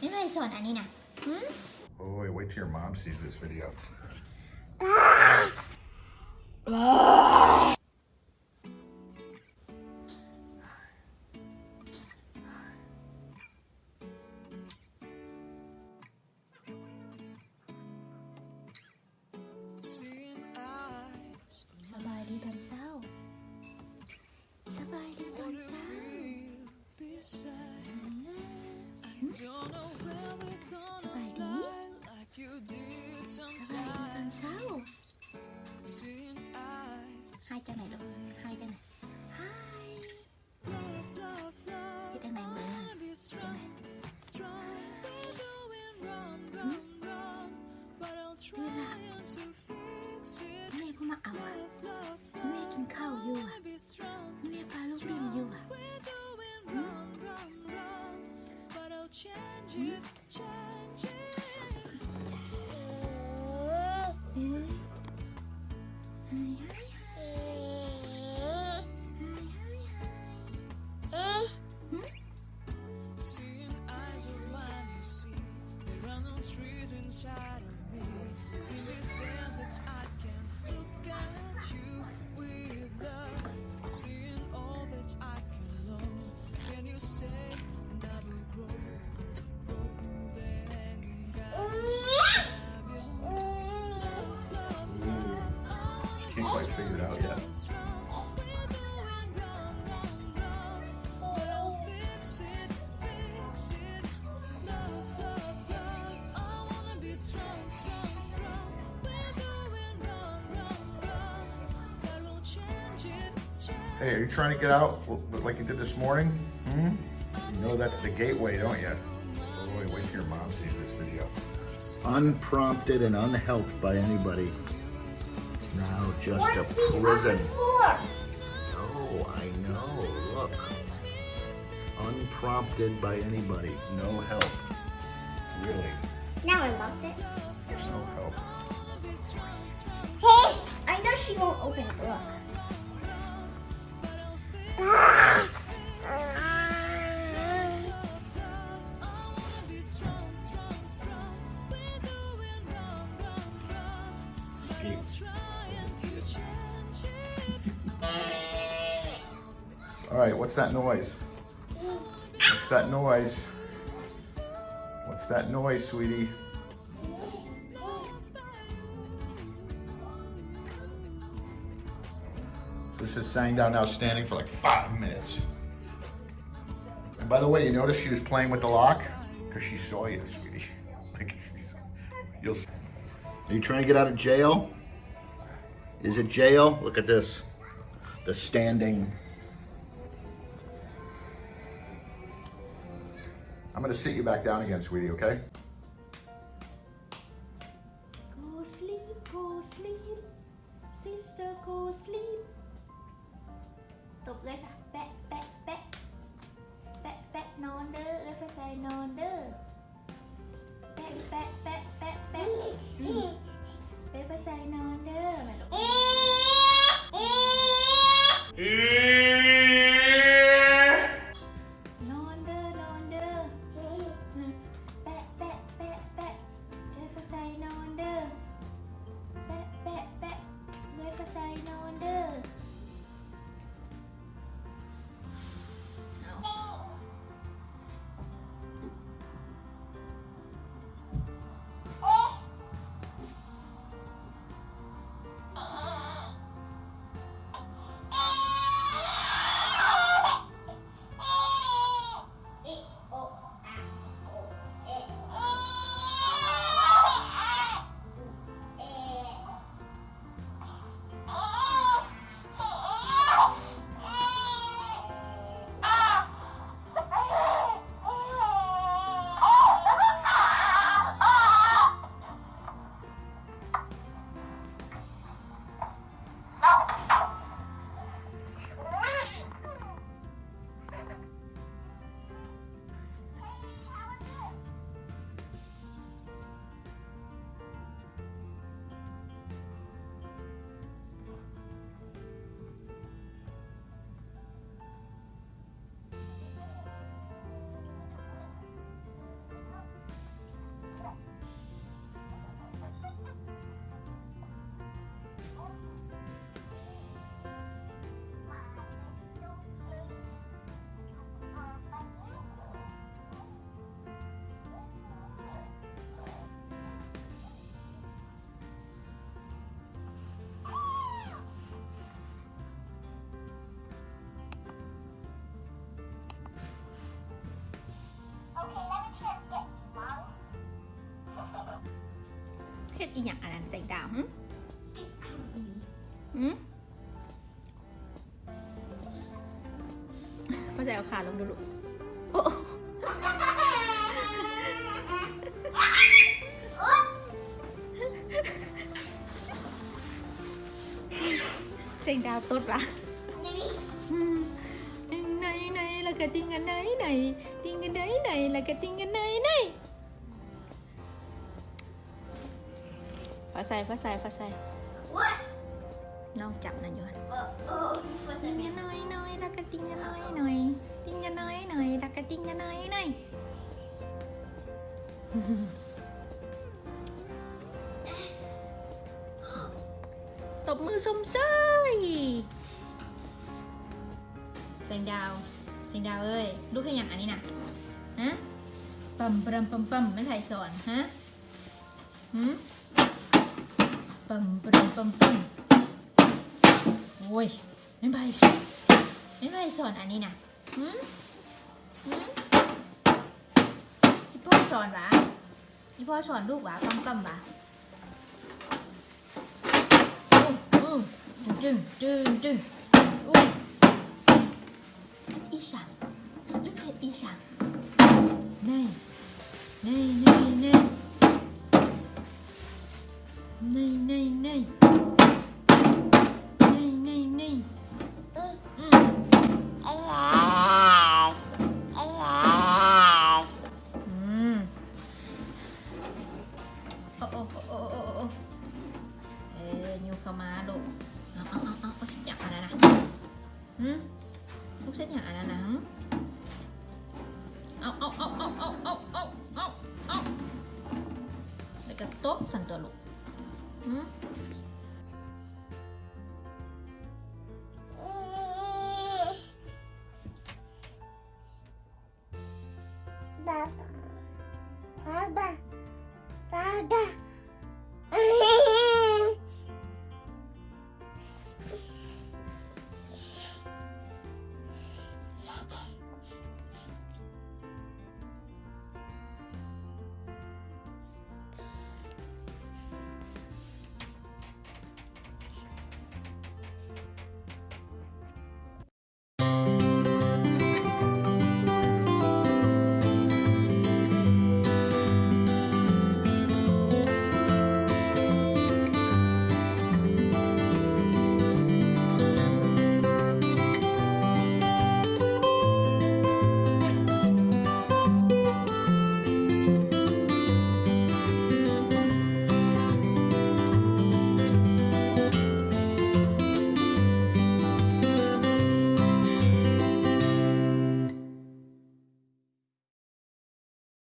ນີ້ໃຜສອນອັນນີ້ນະ? ຫື? Boy, wait till your mom sees this video. ສະບາຍດີຕອນເຊົ້າ. ສະບາຍດີຕອນເຊົ້າ. ຫຶ? ສະບາຍດີ? ສະບາຍດີຕອນເຊົ້າ. ຮາຍຈັ່ງໃດລູກ? ຮາຍຈັ່ງໃດ? ຮາຍ. ເຮັດຈັ່ງໃດມື້ນີ້? ເຮັດຈັ່ງໃດ? ຫຶ? ຕື່ນລະ? ແມ່ບໍ່ມາເອົາຫວາ? ແມ່ກິນເຂົ້າຢູ່ຫວາ? ແມ່ພາລູກຫຼິ້ນຢູ່ຫວາ? ຫຶ? ຫື? ເອີ ໄຮ ໄຮ ໄຮ ໄຮ ໄຮ ຫື? She can't quite figure it out yet. Hey, are you trying to get out like you did this morning? Hmm? You know that's the gateway, don't you? Boy, wait till your mom sees this video. Unprompted and unhelped by anybody. It's now just a prison. No, I know. Look. Unprompted by anybody. No help. Really. Now I locked it. There's no help. Hey, I know she won't open it. Look. All right, what's that noise? What's that noise? What's that noise, sweetie? This is sitting down now, standing for, like, five minutes. And by the way, you notice she was playing with the lock? 'Cause she saw you, sweetie. Like, you'll s-, are you trying to get out of jail? Is it jail? Look at this. The standing. I'm gonna sit you back down again, sweetie, okay? Go sleep, go sleep. Sister, go sleep. ຕົບເອື້ອຍຊະ. ແປະ ແປະ ແປະ ແປະ ແປະ ນອນເດີ້ ເອື້ອຍໄຟໃສນອນເດີ້. ແປະ ແປະ ແປະ ແປະ ແປະ ອືມ ເອື້ອຍໄຟໃສນອນເດີ້ ແມ່ນລູກ. ນອນເດີ້ ນອນເດີ້. ແປະ ແປະ ແປະ ແປະ ເອື້ອຍໄຟໃສນອນເດີ້. ແປະ ແປະ ແປະ ເອື້ອຍໄຟໃສນອນເດີ້. ອີ່ຫຍັງອັນນັ້ນ ແສງດາວ? ຫຶ? ຫຶ? ພາໃສ ເອົາຂາລົງດູລູກ. ໂອ້ ແສງດາວຕົດຫວາ? ໄນໆ ລະກະຕິງກະໄນໆ ຕິງກະໄນໆ ລະກະຕິງກະໄນໆ. ຟ້າໃສ ຟ້າໃສ ຟ້າໃສ. ນ້ອງຈັບນັ້ນຢູ່ຫັ້ນ. ຕິງກະນ້ອຍໆ ລະກະຕິງກະນ້ອຍໆ ຕິງກະນ້ອຍໆ ລະກະຕິງກະນ້ອຍໆ. ຕົບມືຊົມເຊີຍ. ແສງດາວ ແສງດາວເອີຍ ລູກເຮັດຫຍັງອັນນີ້ນະ? ຮະ? ປຳ ປຳ ປຳ ປຳ ແມ່ນໃຜສອນ? ຮະ? ຫື? ປຳ ປຳ ປຳ ປຳ. ໂອ້ຍ ແມ່ນໃຜສອນ? ແມ່ນໃຜສອນອັນນີ້ນະ? ຫື? ຫື? ອີ່ພໍ່ສອນຫວາ? ອີ່ພໍ່ສອນລູກຫວາ? ປຳ ປຳ ຫວາ? ອື ອື ດຶງ ດຶງ ດຶງ. ອຸ້ຍ ອີ່ສັງ? ລູກເຮັດອີ່ສັງ? ໄນ ໄນ ໄນ ໄນ ໄນ ໄນ ໄນ ໄນ ໄນ ໄນ. ອື ອື ອື ໂອ້ ໂອ້ ໂອ້ ໂອ້ ເອີ ຍູ້ເຂົ້າມາລູກ. ເອົາ ເອົາ ເອົາ ເອົາ ເຮັດຫຍັງອັນນັ້ນນະ? ຫື? ລູກເຮັດຫຍັງອັນນັ້ນນະ? ຫື? ເອົາ ເອົາ ເອົາ ແລ້ວກະຕົບຊັ້ນຕົວະລູກ. ຫື? ບາບາ ບາບາ ບາບາ.